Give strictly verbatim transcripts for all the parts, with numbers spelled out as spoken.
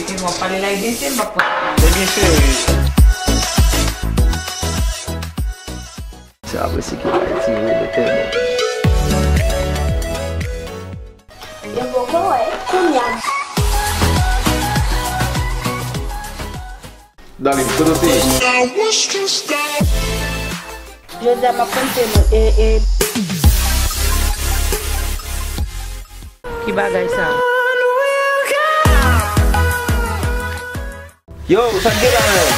M ap pale like this, m ap pran. Ebyen, cheri. Sa apre se ki bay ti vre de tèlman. Yo poko wè, kounye a. Darling, kote w te ye? Jodi a m ap konte nou, e, e. Ki bagay sa? Yo, sa k gen la menm?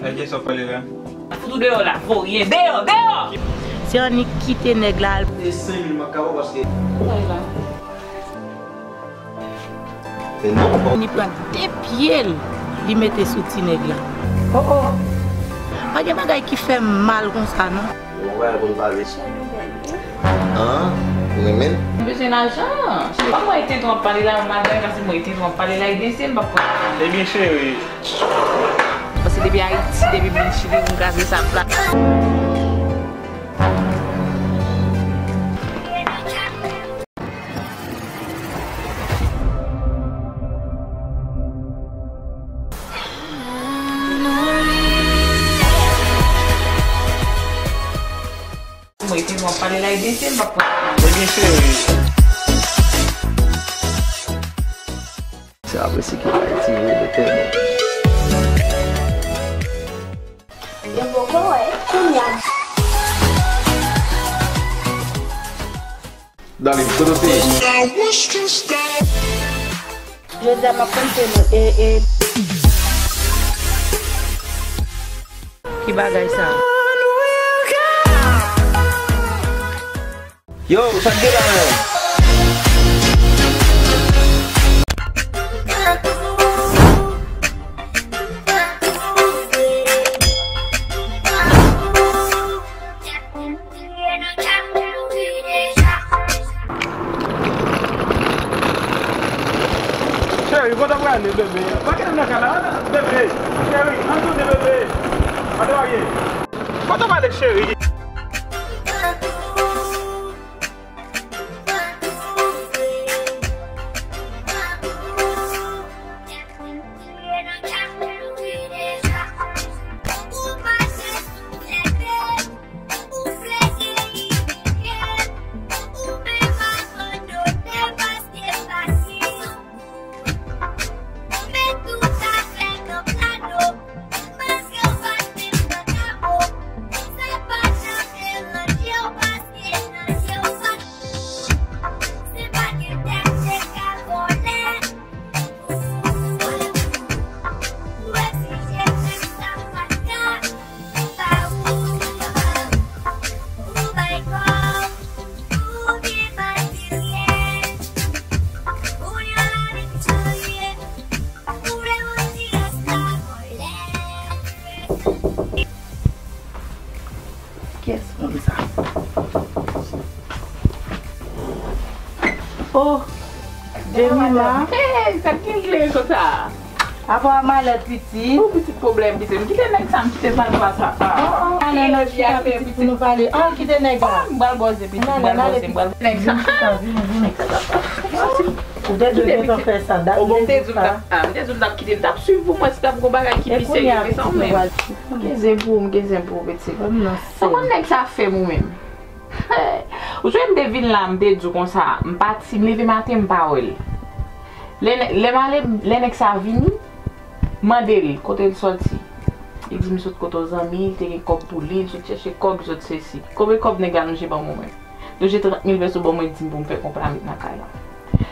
Adye, sa w pale la? Fout ou deyò la, voryen, deyò, deyò! Se annik kite nèg la al. Se senk mil m ap ka ba w paske. Sa e la? Se non. Li pran de pye l, li mete sou ti nèg la. Oh, oh. Pa gen bagay ki fè m mal konsa, non. Yon bagay pou n pale. An, ou renmen l? M bezwen lajan. Se pa mwen te twò pale la, madanm, paske mwen te twò pale la, e dezyèm, m p ap pran. Ebyen, cheri. Paske depi Ayiti, depi m vin Chili, pou m kraze sa plat. Mwen te w ap pale la, e dezyèm, m p ap pran. Ebyen, cheri. Sa apre se ki bay ti vre de tèlman. Yo poko wè, kounye a. Darling, kote w te ye? Jodi a m ap konte nou, e, e. Ki bagay sa? Yo, sa k gen la menm? Cheri, kote w prale, bebe? Pa kite m nan kay la, bebe. Cheri, ann tounen, bebe. Kote w prale, cheri? Kiyès moun sa? Oh, Jemima. Hey, sa k gen glere konsa? Apa malèt pitit? Ou pitit pwoblèm, pitit. M kite nèg sa, m kite l pral pase a. Oh, oh, ale nan chita pitit pou nou pale. An, kite nèg la. Oh, m pral bòze pitit, m pral bòze, m pral nèg sa. Vini, vini, vini. Ou te dwe gentan fè sa, dat. Ou bon, m te di w m t ap, ah, m te di w m t ap kite, m t ap swiv pou m wè si t ap gon bagay ki pi serye ke sa ou menm. M gen zen pou ou, m gen zen pou ou, pitit. Ou konn nèg sa fè m ou menm. Ou sonje m te vin la, m te di w konsa, m pati, m leve maten, m pa wè l. Lè, lè m ale, lè nèg sa vini, m mande l kote l sòti. Li di m sot kote yon zanmi, li te gen kòb pou li, li sot chèche kòb, li sot sesi. Konbyen kòb nèg la lonje ban mwen? Lonje trant mil pèso ban mwen, di m pou m fè konprann met nan kay la.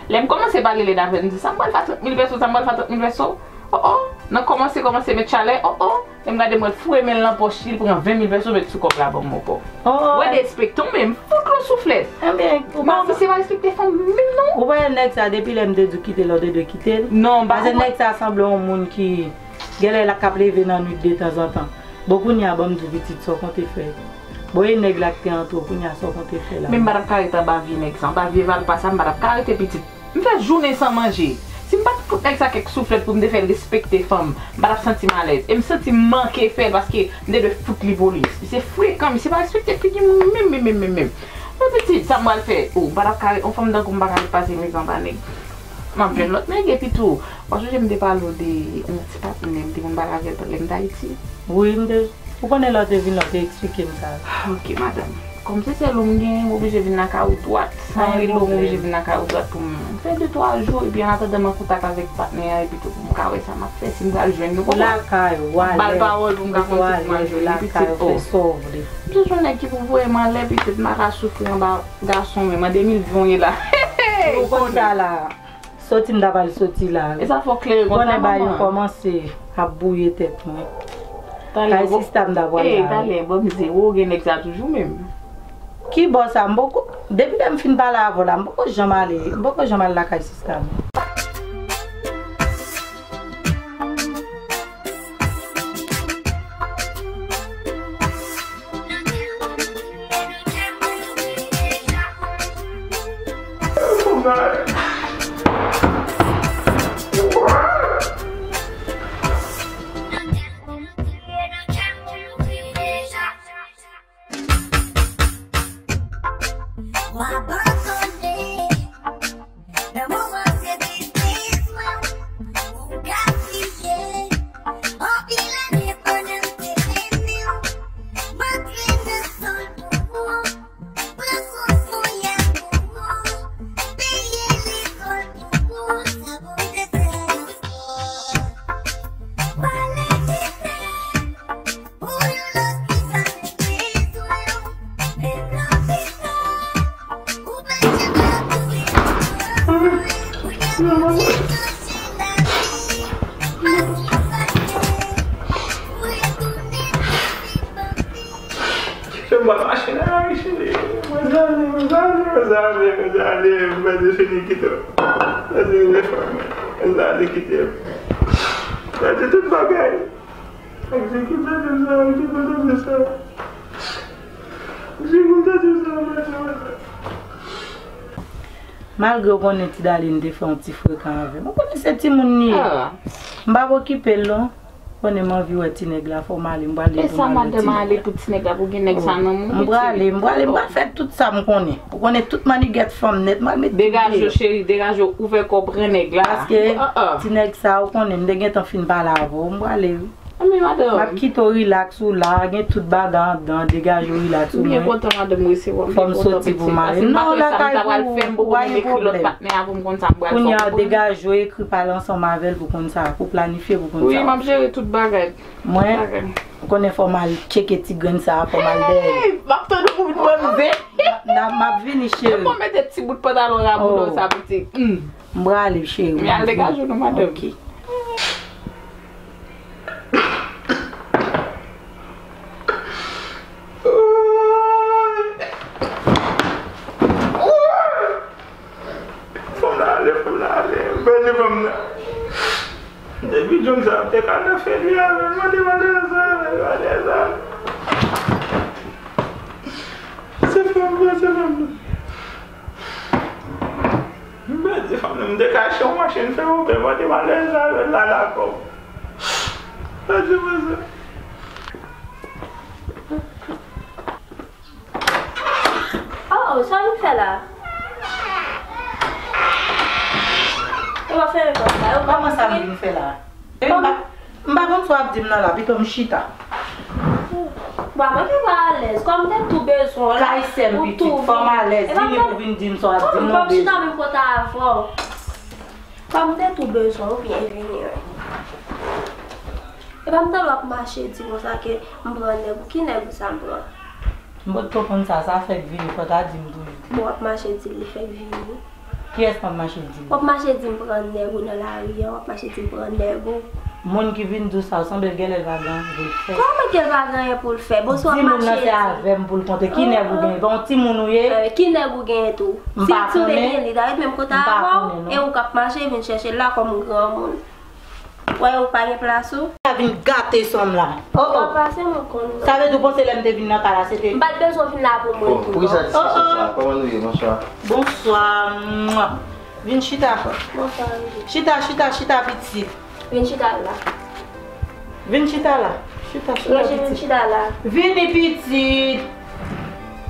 Lè m kòmanse pale lè dapre, m di, sa m pral fè trant mil pèso, sa m pral fè trant mil pèso? Oh, oh, nan kòmanse, kòmanse met chalè, oh, oh. Lè m gade, m wè l foure men l nan pòch li, l pran ven mil pèso, met sou kòb la ban m ankò. Oh, oh. Wè derespekte w menm, fout l yon souflèt. Ebyen, ou pa. Misye pa respekte fanm menm non. Ou pa wè nèg sa, depi lè m te di w kite l, ou te dwe kite l. Non, m pa konprann. Paske nèg sa sanble yon moun ki genlè l ap leve nan nwit detanzantan. Bon, kounye a, ban m di w pitit, sa w konte fè? Bon, e nèg la ki te antre w, kounye a sa w konte fè la? Men m pa t ap ka ret anba vye nèg sa, anba vye valpa sa, m pa t ap ka rete pitit. M fè jounen san manje. Si m pa t fout nèg sa kèk souflèt pou m te fè l respekte fanm, m pa t ap santi m alèz. E m santi m manke fè l paske m te dwe fout li polis. Misye frekan, misye pa respekte figi moun menm, menm, menm, menm, menm. Mwen pitit, sa m pral fè? O, m pa t ap ka ret, yon fanm tankou m pa ka ret pase mizè anba nèg. M ap jwenn lòt nèg, epi tou, w ap sonje m te pale w de yon ti patnè m te konn pale avè l lè m t Ayiti? Wi, m te, ou konnen lè w te vin la, w te eksplike m sa. Ok, madanm. Kòm se sèl ou m genyen, m oblije vin lakay ou dwat. San rele w, m oblije vin lakay ou dwat pou m fè de twa jou, epi an atandan m an kontak avèk patnè a, epi tou pou m ka wè sa m ap fè, si m pral jwenn nou, konprann? Lakay ou, alèz. Ba l pawòl pou m ka konn si m pral jwenn li, pitit. Ou fè sa w vle. M se yon nèg ki pou voye m anlè, pitit, m pa ka soufri anba gason menm, an de mil ven w ye la. Ou konn sa la. Soti m ta pral soti la. E sa fò klere konsa, manman. Konnen bagay yo kòmanse ap bwouye tèt mwen. Kay sista m ta pral la. Talè, ban m zewo, gen nèg sa toujou menm. Ki bò sa? M poko, depi lè m fin pale avè w la, m poko janm ale, m poko janm al lakay sista m. Nan moman se biznis mwen, ou gaspiye anpil ane pandan m te peni w. M antre nan zòn pou ou, pran kont mwen a pou ou, peye lekòl pou ou, sa pou m te fè. Pale de sa. Mwen pral mache nan lari, cheri. Mwen ale, mwen ale, mwen ale, mwen ale, mwen ale, fini kite m. Mwen ale, mwen ale, kite m. Mwen ale, tout bagay. Egzekite de sa, egzekite de sa. Egzekite de sa, egzekite de sa. Malgre w konnen Ti Dalin te fè yon ti frekan avè m. Ou konnen se timoun li ye. Ah. M p ap okipe l non. Konnen m anvi wè ti nèg la, fò m ale, m prale pou m al wè ti nèg la. E sa madanm ale pou ti nèg la, pou gen nèg sa nan moun. M prale, m prale, m pral fè tout sa m konnen. Ou konnen tout mannigèt fanm nèt, m al met tout deyò. Degaje w, cheri, degaje w, ouvè kò w, pran nèg la. Paske ti nèg sa, ou konnen, m te gentan fin pale avè w, m prale wi. Anben, madanm. M ap kite w rilaks ou la, gen tout bagay anndan, degaje w, rilaks ou. M byen kontan madanm resevwa m, m byen kontan pitit. Fò m soti pou m ale. Non, lakay pou ou, pa gen pwoblèm. Kounye a, degaje w, ekri, pale ansanm avè l pou konn sa, pou planifye pou konn sa. Wi, m ap jere tout bagay. Mwen, ou konnen fò m al tcheke ti grenn sa, fò m al dèyè. Hey, m ap tann ou pou vin pran m zen. N a, m ap vini, cheri. Epi w mete ti bout pantalon raboudan sa, pitit. Hmm. M prale, cheri. Men al degaje w non, madanm. Ok. Fanm nan ale, fanm nan ale. M pèdi fanm nan. Depi John sa ap te ka nan fè li avè l, mande malere sa, mande malere sa. Se fanm nan, se fanm nan. M pèdi fanm nan, m te kache yon machin fè Uber, mande malere sa avè l la lakò. Pèdi mwen sa. Oh, sa w vin fè la? Yo pa fè yon pòt la, yo pa... Kòman sa m vin fè la? E m pa, m pa konn sa w ap di m nan la, pito m chita. Bon, mwen te pa alèz, kòm m te tou bezwen w la, kay sè m, pitit, fò m alèz, vini pou vin di m sa w ap di m nan bezwen. Fò m chita menm kote avè w. Kòm m te tou bezwen w, byenvini, wi. Epa m tande w ap mache di konsa ke m pran nèg ou. Ki nèg ou sa m pran? M potko konn sa, sa fèk vini, fò w ta di m toujou. Bon, w ap mache di l, li fèk vini. Kiyès m ap mache di l? W ap mache di m pran nèg ou nan lari a, w ap mache di m pran nèg ou. Moun ki vin di w sa, w sanble l genlè l pa gen anyen pou l fè. Kòman ke l pa gen anyen pou l fè? Bon, si w ap mache di moun nan se avè m pou l konte. Ki nèg ou genyen? Pa yon timoun ou ye? Eh, ki nèg ou genyen tou? M pa konnen. Si w te gen li, ta ret menm kote avè w, e ou k ap mache vin chèche l la kòm granmoun. Wè, ou pa gen plas ou? Sa vin gate sanm la. Oh, oh. Papa, se mwen konn non. Sa vle di w panse lè m te vin nan kay la, se te. M pa t bezwen w vin la pou mwen. Oh, poukisa diskisyon sa? Kòman nou ye? Bonswa. Bonswa. Mwa. Vin chita. Bonswa, Angie. Chita, chita, chita, pitit. Vin chita la. Vin chita la. Chita, chita, pitit. Vin chita la. Vini, pitit.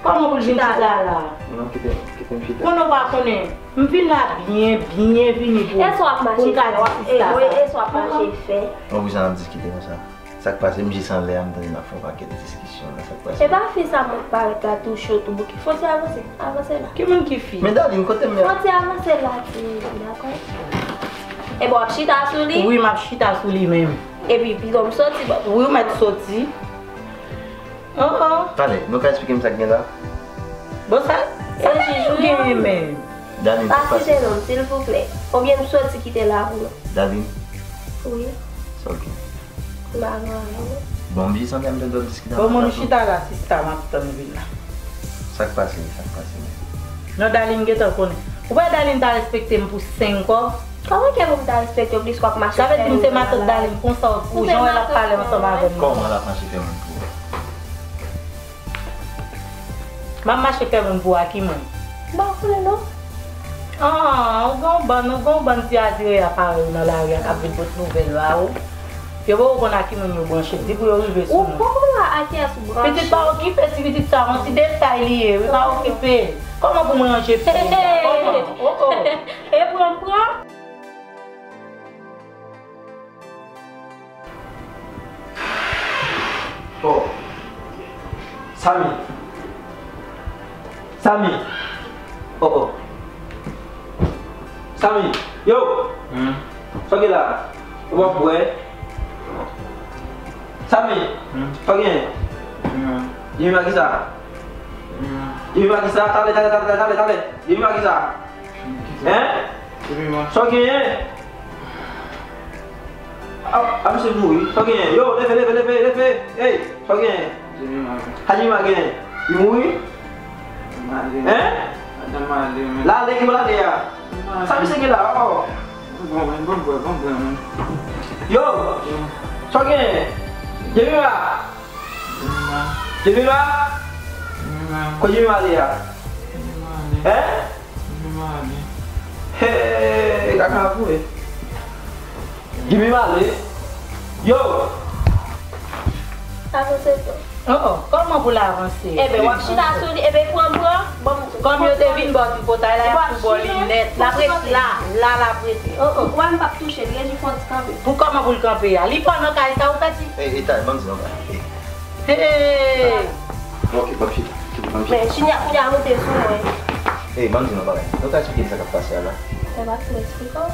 Kòman pou l vin chita la? Non, kite, kite m chita. Konnen w pa konnen. M vin la byen, byen vini pou, pou m ka di sista sa. Èske w ap mache fè? Mwen pou jan ap diskite konsa. Sa k pase, m jis anlè a, m tande n ap fè yon pakèt diskisyon la. Sa k pase? E pa fi sa mwen parèt la tou cho, tou bouke. Fò ti avanse, avanse la. Ki moun ki fi? Men Darline, kote m ye? Fò ti avanse la, ti, dakò? E bon, w ap chita sou li? Wi, m ap chita sou li menm. Epi, pito m soti, bon. Wi, ou mèt soti. Oh, oh. Talè, nou ka eksplike m sa k gen la? Bon, sa, sa Darline genyen menm. Darline, sa k pase? Pa site non m, silvouplè. Oubyen m soti kite la pou nou. Darline. Wi. Sa w gen? M pa gen anyen non. Bon, m jis anlè m tande w ap diskite avèk Bon, moun chita la, sista, m ap tann ou vin la. Sa k pase, sa k pase menm? Non, Darline gentan konnen. Ou pa Darline ta respekte m pou senk kòb? Kòman ke pou m ta respekte w plis w ap mache fè moun pou malad? Sa vle di m se matant Darline konsa ou jan w wè l ap pale ansanm avè m. Kòman l ap mache fè moun pou ou? M ap mache fè moun pou a ki moun? M pa konnen non. Ah, ou gen yon bann, ou gen yon bann ti adireya parèy ou nan lari a k ap vin pote nouvèl ba ou. Yo poko konn a ki moun yo branche, di pou yo rive sou nou. Ou poko konn a kiyès ou branche. Pitit pa okipe ti pitit sa, yon ti detay li ye, wi, pa okipe. Kòman pou m ranje feyèl la? Kòman? Oh, oh. E pran m pran. Oh. Samy. Samy. Oh, oh. Samy. Yo. Hmm. Sa w gen la? Ou p ap bwè? Samy. Hmm. Sa w gen? Hmm. Jemima ki sa? Hmm. Jemima ki sa? Talè, talè, talè, talè, talè. Jemima ki sa? Hein? Jemima. Sa w genyen? A, a, misye mouri. Sa w genyen? Yo, leve, leve, leve, leve. Ey, sa w genyen? Jemima. Sa Jemima genyen? Li mouri? Madanm ale. Hein? Madanm ale, men. L ale, ki bò l ale a? Madanm ale. Sa misye gen la? Oh. Bon, bon, bon, bon, bon, bon. Yo! Yo. Sa w genyen? Jemima! Jemima. Jemima? Jemima. Kote Jemima ale a? Jemima ale. Hein? Jemima ale. Hey, kaka pou e. Jemima ale. Yo! Avanse tou. Oh, oh, kòman pou l avanse? Eben, w ap chita sou li, eben, pran, pran. Bon, kòm yo te vin ba w tripotay la, y ap tou ba w li nèt. L ap ret la, la l ap rete. Oh, oh, w a m p ap touche l, rejifon ti kanpe. Pou kòman pou l kanpe a? Li pa nan kay sa, ou ka di. Ey, ey, talè, ban m di yon bagay. Ey. Hey! Ok, ban m chita. Ban m chita. Men, chita, kounye a monte sou mwen. Ey, ban m di yon bagay. Nou ka eksplike m sa k ap pase a la? Fè pa pou eksplike w.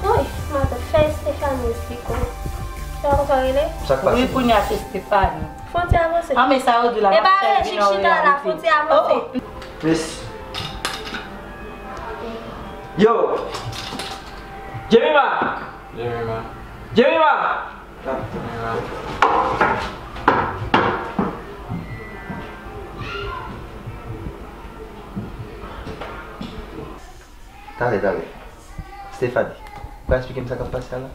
Woy, matant, fè Stephanie eksplike w. Se pa konsa w rele? Sa k pase? Wi, kounye a se Stephanie. Fò n ti avanse. Ah, men sa yo di la, m ap fè vin an reyalite. Oh, oh. Mesi. Yo! Jemima! Jemima. Jemima! Talè, talè. Stephanie, ou ka eksplike m sa k ap pase a la?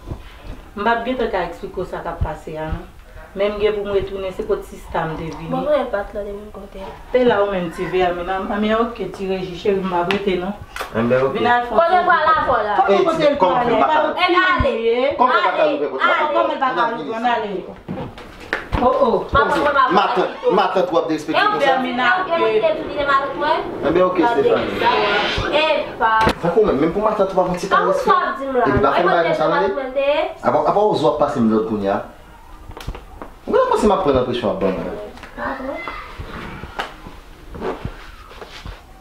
M p ap gentan ka eksplike w sa k ap pase a, non. Men m gen pou m retounen, se kot sista m te vini. Bon, mwen pa t la depi m kote. Te la ou menm ti vè a, men, a, men ok, ti Reji, cheri, m p ap rete, non. Enben, ok. Vin al fè yon ti. Kote pral avè w la? Kote kote l pral? Enben, ale. Kòman l pa ka louvri pòt la? Ale. Kòman l pa ka louvri, ann ale. Oh, oh. Matant, matant w ap derespekte konsa? Enben, ok, Stephanie. Epa. Tankou menm, menm pou matant ou pa gon ti ka respè. Epi pa fè m bagay konsa, tande? Apa, apa w ap pase m lòd kounye a? Ou genlè panse m ap pran nan presyon w ap ban mwen la?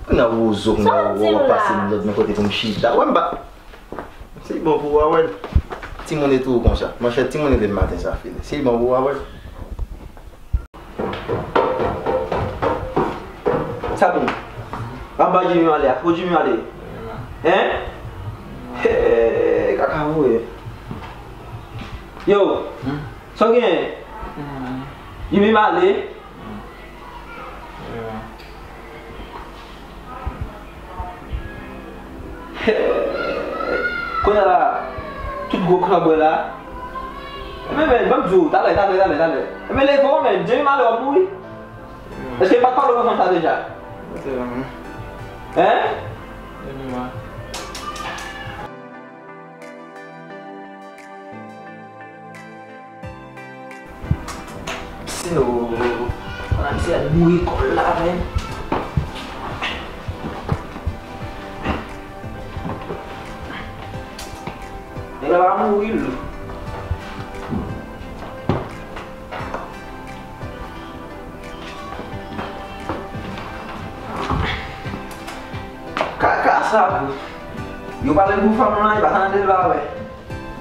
Kounye a wozo, kounye a w ap pase m lòd men kote pou m chita. Wè m pa. Se bon pou ou a wè l. Timoun e tou konsa. Monchè, timoun e leve maten sa fini. Se bon pou ou a wè l. Sa bon. Anba Jimmy ale a. Kot Jimmy ale? Hein? Hey, kaka voye. Yo. Sa w genyen? Jimmy ale. Kounye a la, tout gwo kanbwè la, Men, men, ban m di w, talè, talè, talè, talè. Men leve w, men, Jemima lè w ap mouri. Èske m pa t pale w de fanm sa deja? Hein? Pseno. Mwen ap di al boure kò l la, men. Nèg la pa mouri, l. Kaka sa, bro. Yo pale pou fanm lan, li pa tande, l pa wè.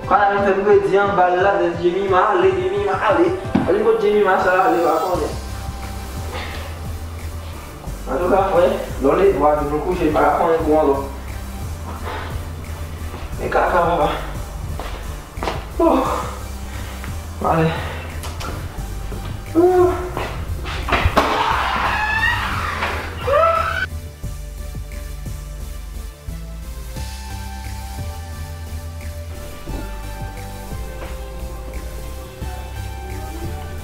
Kanal fè m kredi anba l la, dèyè Jemima ale, Jemima ale. Ale kot Jemima sa ale, pa konnen. Antouka, frè, lè w leve w a vin kouche, m pa ka konnen pou w ankò. Men kaka, papa. Oh. Ale. Oh.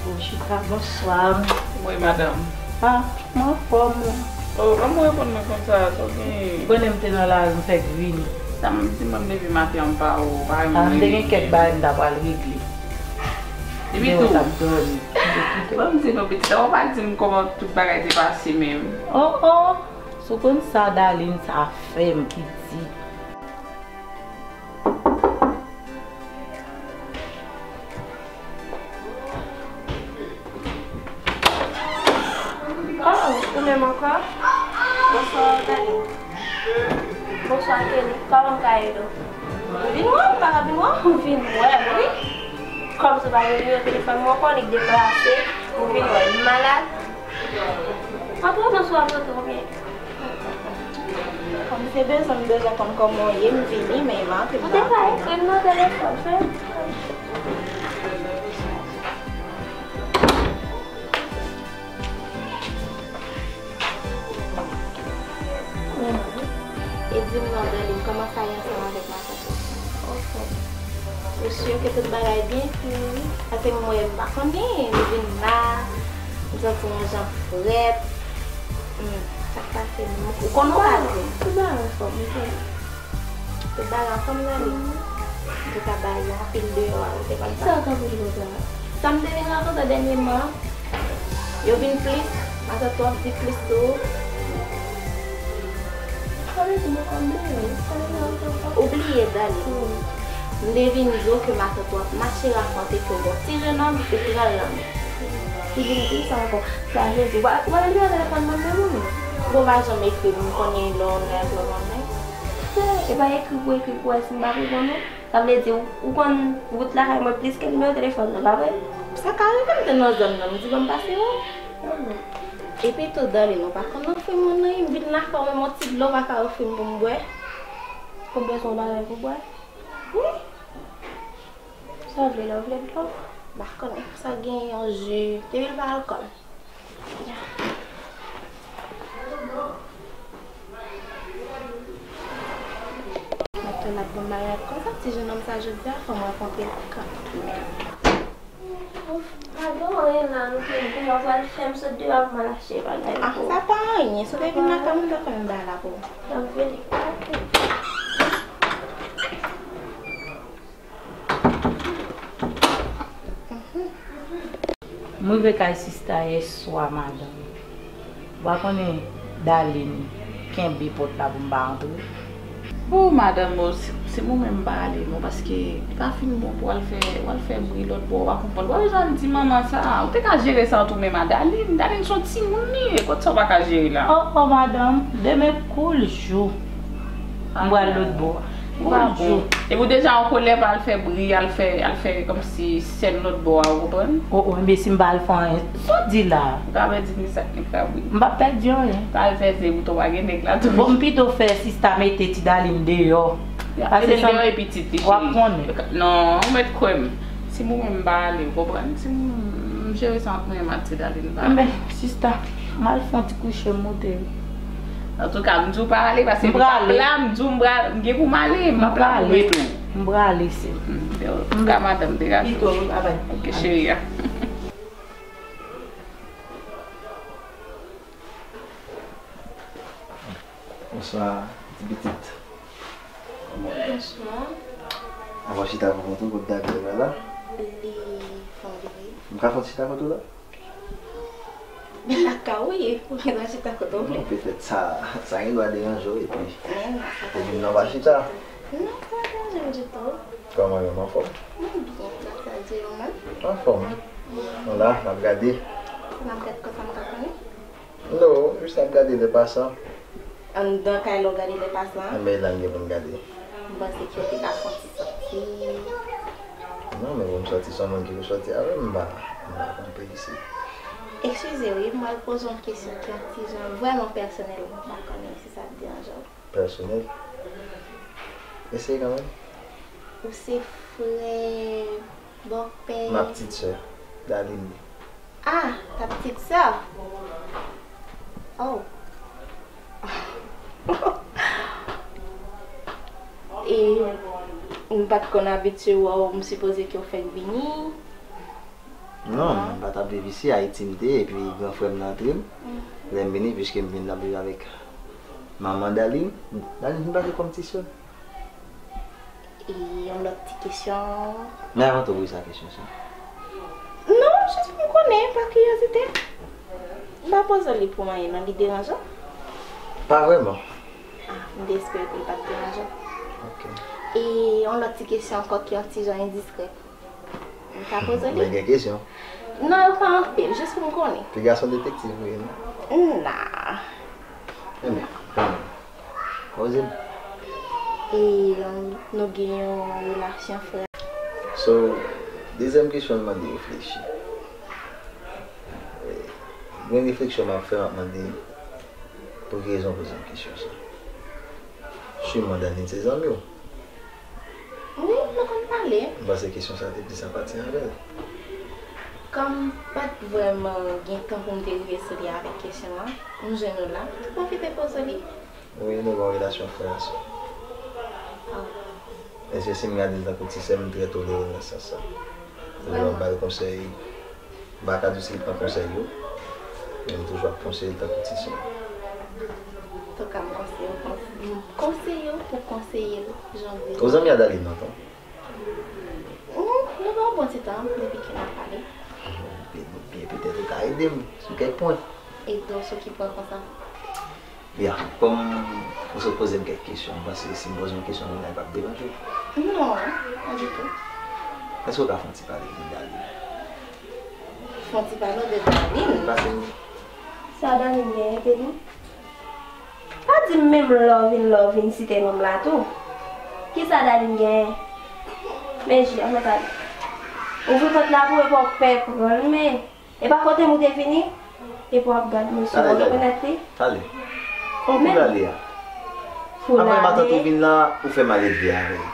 Bonjou, bonswa. Wi, madanm. Ah, mwen anfòm la. Oh, kòman w reponn mwen konsa? Sa w genyen? Ou konnen m te nan lari, m fèk vini. Sa m di mwen m leve maten an, m pa wè w, pa wè m. Ah, m te gen kèk bagay m ta pral regle. Epi tou, m te ap dòmi. Ban m di nou, pitit, ou pa di m kòman tout bagay te pase menm. Oh, oh. Si w konn sa Darline sa fè m, pitit. Oh, ou menm ankò? Bonswa, Darline. Bonswa, Kelly. Kòman m ka ede w? M vin wè w, m pa ka vin wè w, m vin wè w, wi. Kòm se pa gen nimewo telefòn mwen ankò, li deplase, m vin wè l. Li malad? Antre, bonswa, antre, oubyen? Kòm se bezwen, m bezwen konn kòman w ye, m vini, men m antre, m pa antre, non. Ou te ka ekri m nan telefòn, frè m. E di m non, Darline, kòman sa ye ansanm avèk matant ou? Ou si ke tout bagay byen? Paske m wè m pa konnen, m vin la, m santi yon jan frèt. Hmm, sa k pase menm? Ou konn ou pa di m? Tout bagay anfòm, wi. Tout bagay anfòm, Darline? Ou te ka bay yo anpil deyò a, ou te konn sa? Sa w ka vin konsa? Sa m te vin rakonte dènyèman, yo vin plis, matant ou ap di plis tou. Sa vle di mwen konn bliye, sa vle di mwen konn... Ou bliye, Darline. M te vin di w ke matant ou ap mache rakonte ke w gon ti jenòm, ou pran l nan men. Li vin di sa ankò. Sa vle di, ou pa, ou pa gen nimewo telefòn mwen menm ou non? Ou pa janm ekri m, m konnen lè w nève w nan men. E pa ekri pou ekri pou wè si m pa reponn ou. Sa vle di, ou, ou konn wout lakay mwen plis ke nimewo telefòn nan, pa vre? Sa ka rive m te nan zòn nan, m di ban m pase wè w. Epi tou, Darline, ou pa konn ofri m anyen, m vin lakay w, menm yon ti dlo w pa ka ofri m pou m bwè. Ou bezwen yon bagay pou bwè? Wi. Sa w vle la, ou vle dlo? M pa konnen. Sa gen yon ji, depi l pa alkòl. Mèt tou n ap bon bagay konsa, ti jenòm sa jodi a, fò m rakonte l kanmenm. Ouf, pa gen anyen la, nou fè dlo a pral fè m sot deyò a pou m al achte bagay pou ou. Ah, sa pa anyen, si w te vin lakay mwen, m t ap fè menm bagay la pou ou. N ap vini. M rive kay sista yè swa, madanm. Ou pa konnen Darline kenbe pòt la pou m pa antre? O, madanm, o, si, si mwen menm m pa ale non, paske li pa fin bon pou w al fè, w al fè bri lòt bò, w pa konprann. Ou pa bezwen al di manman sa, ou te ka jere sa ant ou menm a Darline. Darline se yon timoun li ye, kot sa w pa ka jere la? O, o, madanm, demen koul jou. M pral lòt bò a. Ou pa bon. Epi w deja an kolè, pa al fè bri, al fè, al fè kòmsi sèn lòt bò a, ou konprann? O, o, enben si m pa al fè anyen, sa w di la? Ou ka pèdi ni sak ni frabri. M p ap pèdi anyen. Pa al fè ze bouton pa gen nèg la tou. Bon, m pito fè sista mete ti Darline deyò. Pase mete l deyò e pitit li, cheri. W ap konnen. Non, ou mèt kwè m. Si mwen menm m pa ale, ou konprann? Si mwen menm m jere sa ant mwen menm ak ti Darline pa. Enben, sista, m al fè yon ti kouche, m moute wi. Antouka, m di w pa ale, paske m p ap la, m di w m pral, m gen pou m ale, m p ap la pou m ede w. M prale, sis. M ka madanm degaj ou. Pito, wi, babay. Ok, cheri a. Bonswa, ti pitit. Kòman w ye? Bonswa. Avan chita pou kont ou, kot David la la? Li fon vini. M ka fon chita kote w la? Lakay ou ye, ou gen dwa chita kote w vle. Non, petèt sa, sa gen dwa deranje w, epi ou vin nan pa chita. Non, sa pa deranje m ditou. Kòman w ye, anfòm? Mwen byen, gras a Dye, ou menm? Anfòm. Nou la, n ap gade. N ap gade konsa m ka konnen? Non, jis n ap gade lè pasan. Anndan kay la w gade lè pasan an? Enben, la n gen pou n gade. M panse ke w te ka fè yon ti sòti. Non, men pou m sòti, se yon moun ki pou sòti avè m, m pa, m pa kanpe isit. Eskize wi, m pral poze w yon kesyon ki yon ti jan vrèman pèsonèl, m pa konnen si sa ap deranje w. Pèsonèl? Eseye kanmenm. Ou se frè bòpè. Ma petite sœur, Daline. Ah, ta petite sœur. Oh. E m pa t konn abitye wè w, m sipoze ke w fèk vini. Non, m pa t ap viv isi, Ayiti m te ye, epi gran frè m nan antre m. Lè m vini, piske m vin ap viv avèk manman Daline, Daline vin pase kòm ti sè. E yon lòt ti kesyon. Men avan tou, poze sa kesyon sa. Non, jis pou m konnen, pa kiryozite. M pa poze w li pou anyen, non, li deranje w? Pa vrèman. Ah, m te espere ke l pa t deranje w. Ok. E yon lòt ti kesyon ankò ki yon ti jan endiskrè. M ka poze w li? Men gen kesyon. Non, yo pa anpil, jis pou m konnen. Piga se yon detektiv ou ye, non? Nah. Enben, enben. Poze m. E, um, nou gen yon relasyon frè. So, dezyèm kesyon an mande reflechi. E, gen refleksyon m ap fè, m ap mande pou ki rezon w poze m kesyon sa. Siman Daline se zanmi w. Wi, nou konn pale. M panse kesyon sa te plis apatyen avè l. Kòm m pa t vrèman gen tan pou m te rive sou li avèk kesyon an, m jwenn ou la, m pwofite poze w li. Wi, nou gen yon relasyon frè e sè. Ah. Èske si m gade l tankou ti sè m, m trè tolere l nan sans sa? Toujou ap ba l konsèy. M pa ka di w si l pran konsèy yo, men m toujou ap konseye l tankou ti sè. Antouka, m konseye w, kons-, m konseye w pou konseye l, jan w vle. Ou zanmi a Daline lontan? Hm, nou gen yon bon ti tan depi ke n ap pale. Byen, byen, petèt ou ka ede m sou kèk pwen. Ede w sou ki pwen konsa? Ya, kòm ou sot poze m kèk kesyon, m panse si m poze w yon kesyon kounye a, li p ap deranje w. Non, pa ditou. Èske w ka fè yon ti pale de Daline? Fè yon ti pale de Daline? Pase m. Sa Daline genyen, Kelly? Pa di m menm lè w vin, lè w vin site non m la tou. Kisa Daline genyen? Men Jia, mwen pale. Ouvri pòt la pou e pa w pè pran l, men. E pa kote m ou te vini? Epi w ap gad mesye, w rekonèt li? Pale. Kòman pou l ale a? Apre matant ou vin la, ou fè maledve avè l.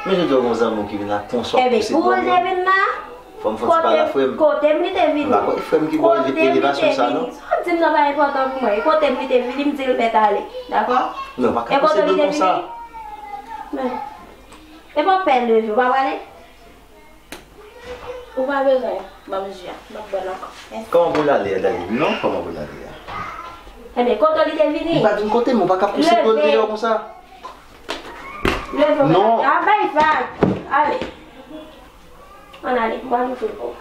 Men jodi a w gen yon zanmi w ki vin la konsa w pouse pou moun. Fò m fè yon ti pale a frè m. Kote m li te vini? M pa kwè frè m ki ba w elevasyon sa non. Sa w di m nan pa enpòtan pou mwen. E kote m li te vini, m di l mèt ale. Dakò? Non, pa ka pase dlo konsa. Men, e pa w pè leve, w pa prale? Ou pa bezwen ban m ji a, m ap bwè l ankò. Mèsi. Kòman pou l ale a, Daline? Non, kòman pou l ale a? Ebyen, kote li te vini? Li pa di m kote, men w pa ka pouse dlo l deyò konsa. Leve, non. A bay vag. Ale. Ann ale, m pral ouvri l pou ou.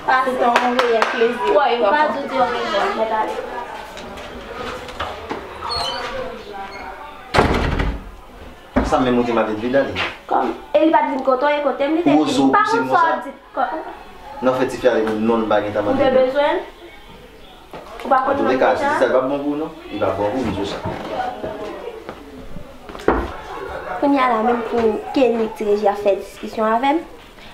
Pase. Se te yon reyèl plezi. Wè, m pa di w di yo rezon, mèt ale. Sa menm ou te mande l vin ale. Kòm, e li pa t vin kote w, e kote m li te vin. Gwo zo w pouse m konsa. Nan fè tifi ale menm non l pa gentan mande. Ou te bezwen l? Ou pa konn mande sa? Antouka, si ti sa l p ap bon pou ou non. Li p ap bon pou ou, m di w sa. Kounye a la, menm pou Kenny ti reji ap fè diskisyon avè m,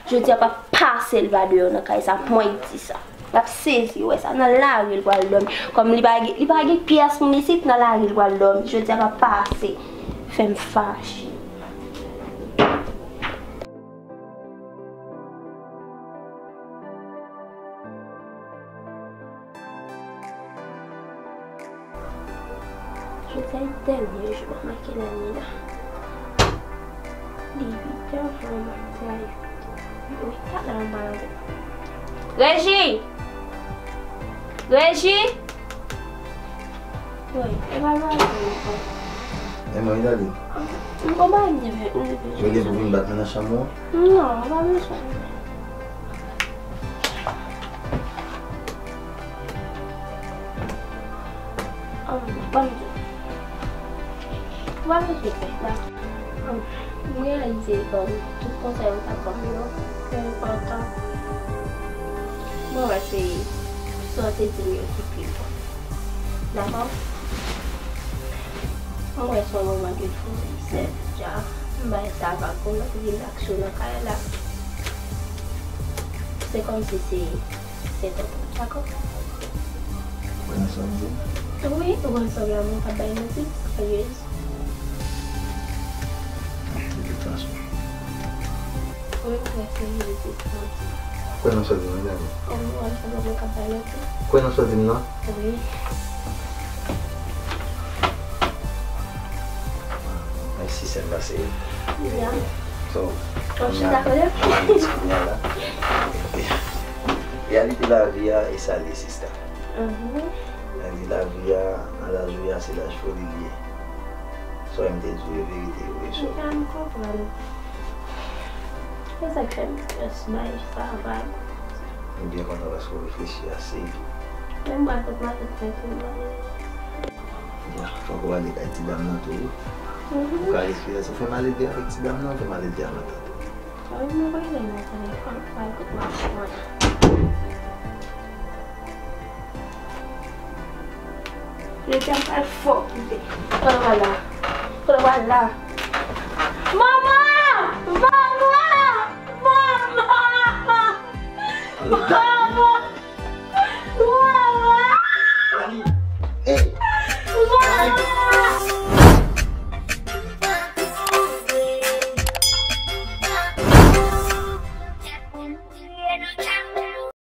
jodi a p ap pase l pa deyò nan kay sa, mwen di sa. L ap sezi wè sa. Nan lari l pral dòmi. Kòm li pa gen, li pa gen pyès moun isit, nan lari l pral dòmi. Jodi a p ap pase. Fè m fache. Jodi a e dènye jou, pa manke lè Nina. Li vit, jan fè yon bagay. Wi, talè an ba yon. Reji! Reji! Wi, e pa bagay ankò. E mwen, Idali. M konn pa m te fè. Yo gen pou vin bat mwen nan chanm ou an? Non, pa bezwen. Ban m di. Ban m di. M reyalize, bon, tout konsèy ou t ap ban m yo, se enpòtan. Mwen wè se sa w te di m yo ki pi bon. Dakò? Mwen wè se yon moman de foli, sèl, dja. M bay sa vag, pou nou vin ak sou nan kay la. Se kòmsi se, se tonton, dakò? Ou kwè nan sa w di? Wi, ou konn sa w la, mwen pa bay manti, serye. De tout fason. Wi, m kwè se li, de tout fason. Ou kwè nan sa w di, non, Dani? Wi, ou konn sa w la, mwen pa bay manti. Ou kwè nan sa w di m nan? Wi. Mèsi, sè m pase. Ya. So, kounye a, kounye a la. Reyalite lavi a, e sa l ye, sista. Mhm. Reyalite lavi a, nan laj ou ye a, se laj foli l ye. So, m te di w verite, wi, so. M konprann. Se sa k fè m jis bay sa vag. M byen kontan paske w reflechi ase. Men m pral pot maten fè tou, mwen. Ya, fòk ou ale kay ti dam nan tou, wi. Mhm. Ou ka respire, ou fè malelve avèk ti dam nan, ou fè malelve a matant ou. Wi, mwen prale nan telefòn, pral kot machin an. Lè a pral fò, koute. Kote w pral la? Kote w pral la? Manman! Va!